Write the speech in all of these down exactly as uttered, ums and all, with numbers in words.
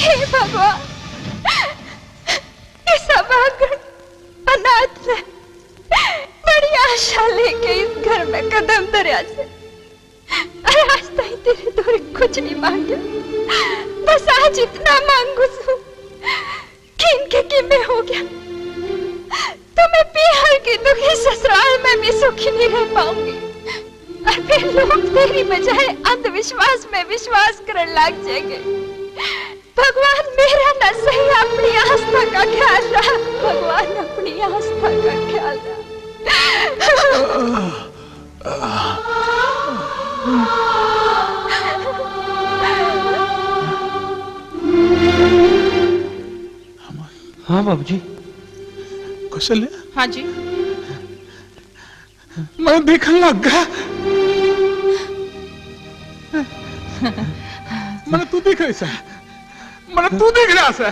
हे भगवान, इस अभागण अनाथ ने बड़ी आशा लेके इस घर में कदम धरया से, अरे आज ताई तेरे धोरे कुछ नहीं मांग्या, बस आज इतना मांगू सू कि इनके किमे हो गया तो मैं पीहर की दुखी ससुराल में भी सुखी नहीं रह पाऊंगी। और फिर लोग तेरी बजाय अंधविश्वास में विश्वास करने लग जाएंगे। भगवान मेरा ना सही, अपनी आस्था का ख्याल रख। भगवान अपनी आस्था का ख्याल रख। हाँ बाबूजी। कौशल्या। हाँ जी। मैं देखने लग गया। मैंने तू देख रही सै। मैंने तू देख रहा सै।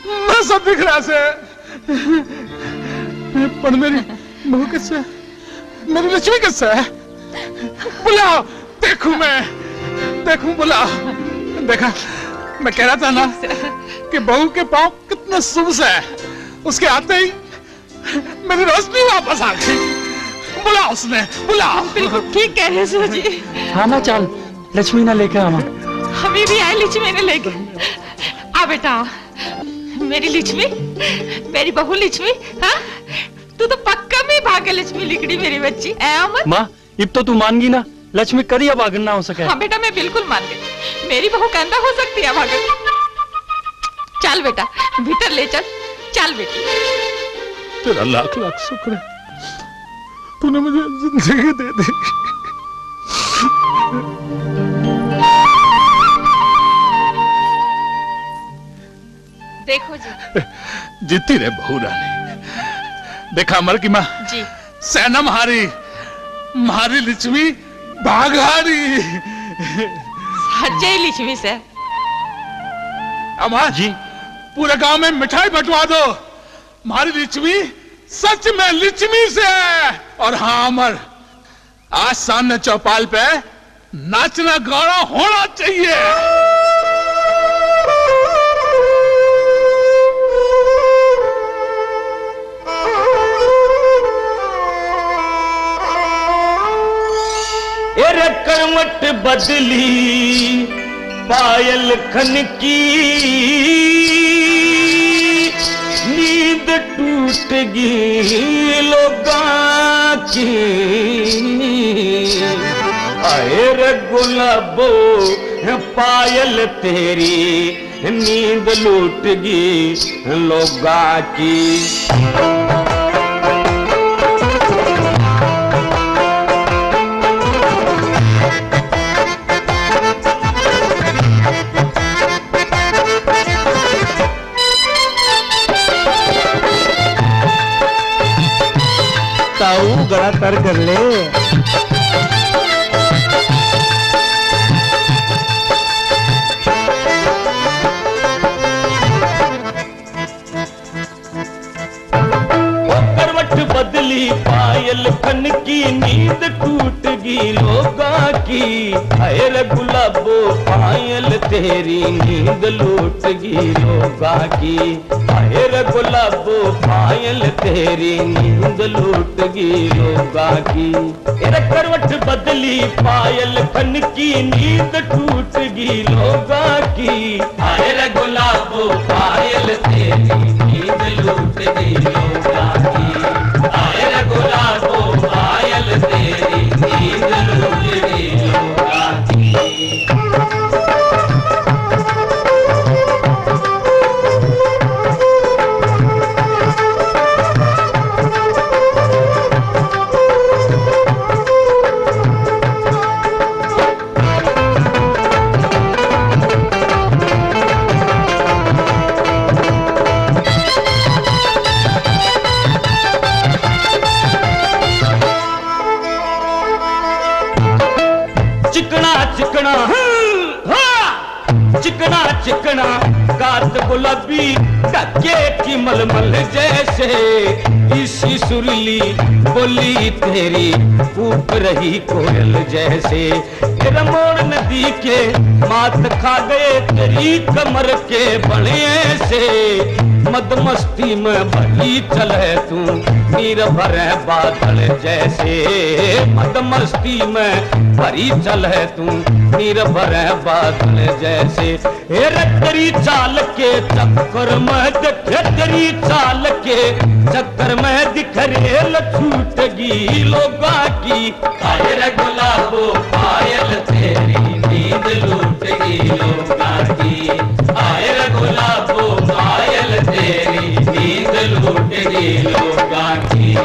मैं सब देख रहा सै। पर मेरी बहू किस सै? मेरी लक्ष्मी किस सै? बुलाओ, देखूं मैं, देखूं, बुलाओ। देखा, मैं कह रहा था ना कि बहू के पाँव कितने शुभ सै। उसके आते ही मेरी रोशनी वापस आ गई। बुला उसने, बुला। बिल्कुल ठीक कह रहे सो जी। हाँ माँ, चल लक्ष्मी ने लेके आवा। अभी भी आए लक्ष्मी ने लेके। आ बेटा, आ। मेरी लक्ष्मी, मेरी बहू लक्ष्मी। हाँ, तू तो पक्का में भाग्य लक्ष्मी लिकड़ी मेरी बच्ची। ए अमर। माँ, इब तो तू मान गई ना, लक्ष्मी कदी अभागन ना हो सके। हाँ बेटा, मैं बिल्कुल मान गई। मेरी बहू कहंदा हो सकती है अभागन। चल बेटा, भीतर ले चल। चल बेटी। तेरा लाख लाख शुक्र है, तूने मुझे जिंदगी दे दी। देखो जी। जीती रे बहू रानी। देखा अमर की माँ। जी। सै ना म्हारी, म्हारी लिक्ष्मी भागहारी। सच्चे ही लिक्ष्मी सै। अमर जी। पूरे गांव में मिठाई बंटवा दो, म्हारी लिक्ष्मी सच में लिक्ष्मी सै। और हाँ अमर, आज सामने चौपाल पे नाचना गाना होना चाहिए। ए रे करवट बदली पायल खनकी, नींद टूट गई लोगां की। आए रे गुलाबो पायल तेरी, नींद लूट गई लोगां की। ताऊ गला तर कर ले। ओ करवट बदली पायल खनकी, नींद टूट गई लोगां की। हाय रे गुलाबो पायल तेरी, नींद लूट गई लोगां की। हाय रे गुलाबो पायल तेरी, नींद लूट गई लोगां की। ए रे करवट बदली पायल खनकी, नींद टूट गई लोगां की। हाय रे गुलाबो पायल तेरी, नींद लूट गई लोगां की। हाय रे गुलाबो पायल तेरी, नींद लूट गई लोगां की। चिकना चिकना गात गुलाबी, ढके की मलमल जैसे। इसी सुरीली बोली तेरी कूक रही कोयल जैसे। तेरा मोर नदी के मात खा गए, तेरी कमर के बने से। मदमस्ती में भरी चले तू, नीर भरे बादल जैसे। मदमस्ती में भरी चले तू, नीर भरे बादल जैसे। हे रे तेरी चाल के चक्कर में देखे, तेरी चाल के चक्कर में दिख रेल छूट गई लोगा की। हाय रे गुलाबो पायल तेरी नींद लूट गई लोगा की। हाय रे गुलाबो पायल तेरी नींद लूट गई लोगा की।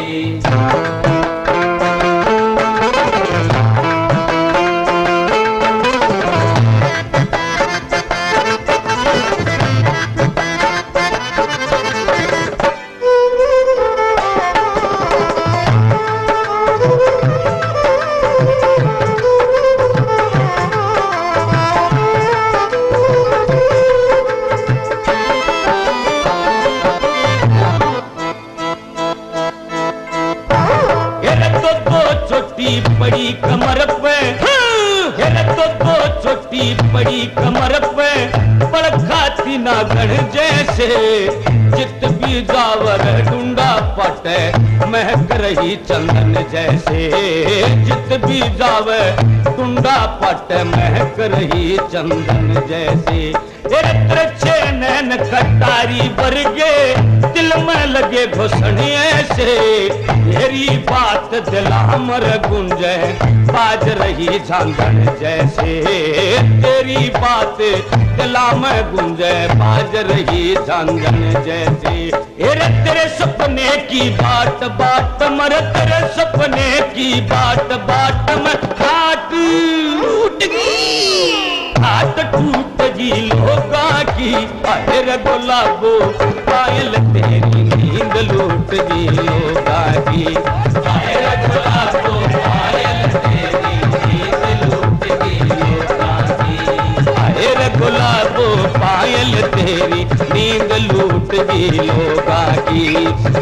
हेरे तो दो चोटी पड़ी कमर पे, हेरे तो दो चोटी पड़ी कमर पे, पड़खा तीना गण जैसे। जित भी जावर डूंडा पाटे, महक रही चंदन जैसे। जित भी जावे डूंडा पाटे, महक रही चंदन जैसे। तेरे तिरछे नैन कटारी बरगे, दिल में लगे घुसने ऐसे। तेरी बात दिलामर गूंजे, बाज रही झांझन जैसे। तेरी बात दिलामर गूंजे, बाज रही झांझन जैसे। ए रे तेरे सपने की बाट बाट मर, तेरे सपने की बाट बाट में खाट टूट गई, खाट टूट गई लोगा की। अरे रे गुलाबो पायल तेरी नींद लूट गई लोगा की। अरे रे गुलाबो पायल तेरी नींद लूट गई लोगा की। हाय रे गुलाबो पायल तेरी नींद लूट गई लोगा की।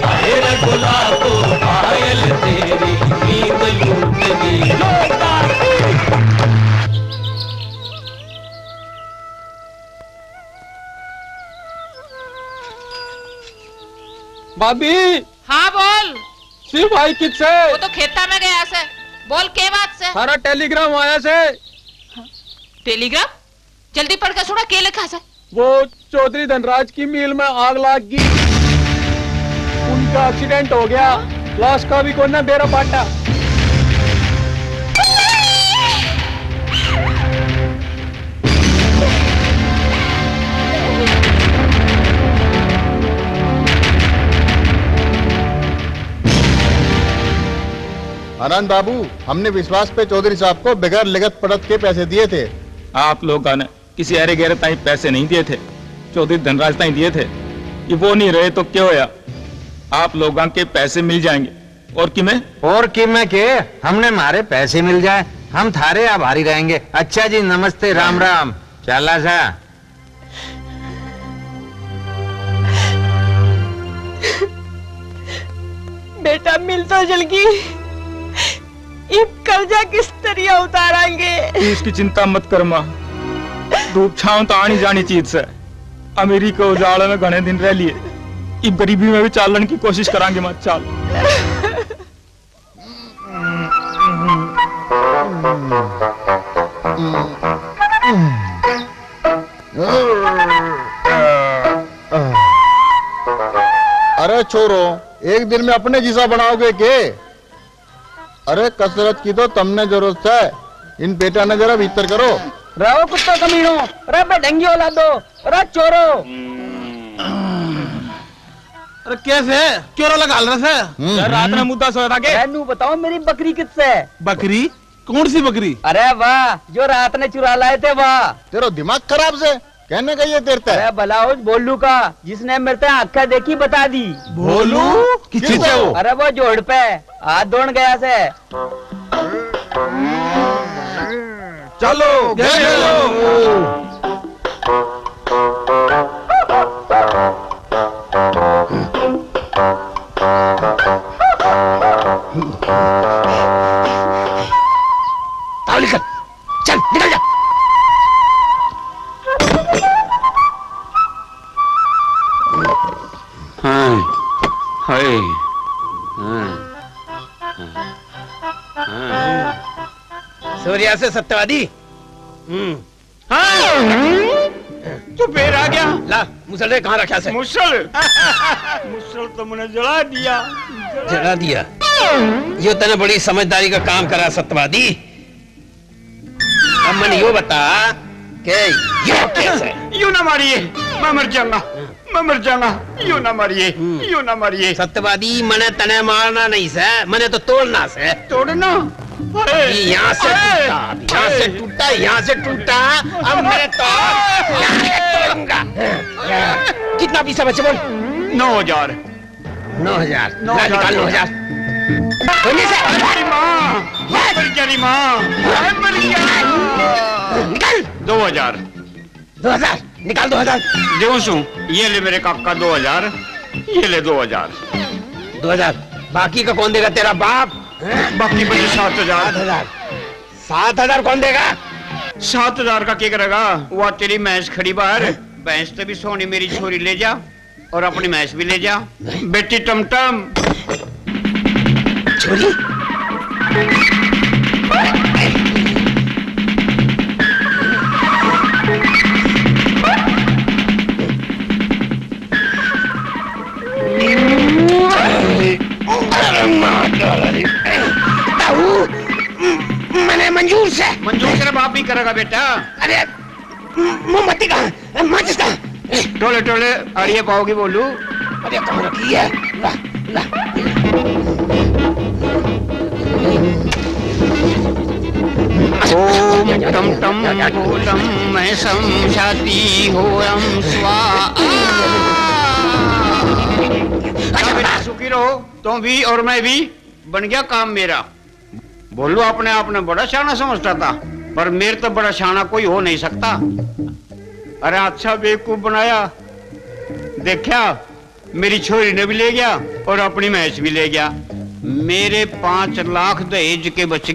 हाय रे गुलाबो पायल तेरी नींद लूट गई लोगा की। भाभी। हाँ, बोल। शिव भाई कित से? वो तो खेता में गया से। बोल, के बात से? थारा टेलीग्राम आया से। टेलीग्राम? जल्दी पढ़ के सुना, के लिखा से? वो चौधरी धनराज की मिल में आग लाग गई, उनका एक्सीडेंट हो गया, लाश का भी कोना बेरा पाटा। आनंद बाबू, हमने विश्वास पे चौधरी साहब को बगैर लिखत पढ़त के पैसे दिए थे। आप लोगों ने किसी अरे गहरे ताई पैसे नहीं दिए थे, चौधरी धनराज ताई दिए थे। ये वो नहीं रहे तो क्या होया? आप लोगों के पैसे मिल जाएंगे। और किमें? और किमें के, हमने हमारे पैसे मिल जाए, हम थारे आभारी रहेंगे। अच्छा जी, नमस्ते, राम राम। चला सा। बेटा, मिल तो जलगी, इब कर्जा किस तरिया उतारांगे? तू इसकी चिंता मत कर माँ, धूप छांव तो आनी जानी चीज से। अमीरी के उजाले में घणे दिन रह लिए, इब गरीबी में भी चालन की कोशिश करांगे माँ, चाल। अरे छोरो, एक दिन में अपने जिसा बनाओगे के? अरे कसरत की तो तमने जरूरत है, इन बेटा ने जरा भीतर करो। रहो कुत्ता कमीनो, रे बेढंगी औलादो, रे चोरो। अरे कैसे? क्यों रोला घाल रहा से? हम्म, सर, रात में हम्म। मुद्दा सोया था के? अरे नू बताओ, मेरी बकरी कित से? बकरी? कौन सी बकरी? अरे वाह, जो रात ने चुरा लाए थे वाह। तेरा दिमाग खराब से, कहने का ये तेरे ते? अरे भला उस भोलू का, जिसने मेरे ते आंखें देखी बता दी। भोलू? किस चीज से वो? अरे वो जोड़ पे हाथ धोन गया से। चलो, घर चलो। कैसे सत्यवादी? हम्म। हाँ, तू फिर आ गया। ला, मुसल रे, कहाँ रखा से? मुसल? मुसल तो मैंने जला दिया। जला दिया? यो तने बड़ी समझदारी का काम करा, सत्यवादी। अब मन यो बता के यो कैसे? यू ना मारिए, मैं मर जाऊंगा। मैं मर जाऊंगा, यो ना मारिए, हम्म। यो ना मारिए। सत्यवादी, मने तने मारना नहीं से, मने तो तोड़ना से। तोड़ना? अरे, ये यहाँ से अरे, टूटा, यहाँ से अरे। टूटा, यहाँ से टूटा। अब मैं तो यहाँ से तोड़ूंगा। कितना पैसा बचे बोल? नौ हजार। नौ हजार। नौ हजार। ला, निकाल नौ हजार। होने से। अरे माँ, मर गया रे माँ, मर गया। निकाल। दो हजार। दो हजार, निकाल दो हजार। देऊं सूं, ये ले मेरे काका दो हजार, ये ले दो हजार। दो हजार, बाकी का कौन देगा, तेरा बाप? बाकी बचे सात हजार। सात हजार, सात हजार कौन देगा? सात हजार का क्या करेगा? वो तेरी भैंस खड़ी बाहर, भैंस तो भी सोनी मेरी छोरी ले जा। और अपनी भैंस भी ले जा। बेटी टमटम। छोरी। ताऊ, मने मंजूर से। मंजूर तेरा बाप भी करेगा बेटा। अरे, म-, मोमबत्ती कहाँ? ए, माचिस कहाँ? ए। टोले, टोले, आड़िए पाओगी बोलू। अरे, कहाँ रखी है? ला, ला। ओम टम टम बोलम मैं सम शादी होरम स्वाहा। अच्छा, बेटा, सुखी रहो, तुम भी और मैं भी। बन गया काम मेरा। भोलू अपने आप ने बड़ा शाना समझता था, पर मेरे तो बड़ा शाना कोई हो नहीं सकता। अरे अच्छा बेवकूफ बनाया, देखा मेरी छोरी ने भी ले गया और अपनी भैंस भी ले गया। मेरे पाँच लाख दहेज के बच